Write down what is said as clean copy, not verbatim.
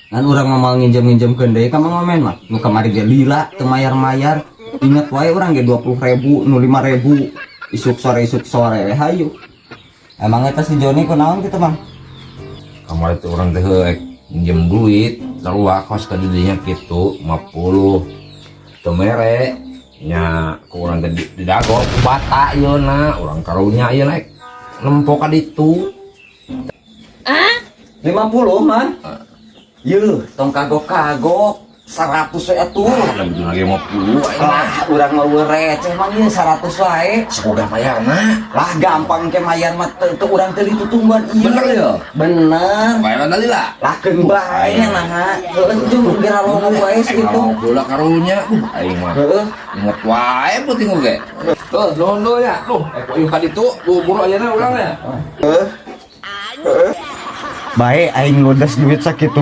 Ngan urang mah moal nginjem-nginjemkeun deui ka Mang Omen mah. Nu kamari ge lila teu mayar-mayar. Inget wae urang ge 20.000, nu 5.000. Isuk sore we hayu. Emang eta si Joni kunaon kitu, Mang? Kamari teh urang teh heuh minjem duit sarua kos ka didinya kitu 50 teu mere nya ku urang teh didago ku bata ieu na urang karunya ieu naik nempo ka ditu. 50, Man. Yeuh, tong kagok-kagok. 100 we atuh. Lagi lagi 50 aing mah. Lah, urang mah receh, Mang, ieu 100 wae. Sakoga mayarna? Lah, gampang ke mayar mah teu teu urang teu ditutungguan ieu. Bener ya? Bener. Bayaran lila. Lah, keun bae nah. Heueuh, jeung geura lomo wae sakitu. Kalau karunya, aing mah. Heeh. Inget wae penting oge. Tuh, nuhun dulu ya. Duh, eh kok ieu ka ditu, buru ayeuna urang ya. Bae aing ludes duit sakitu.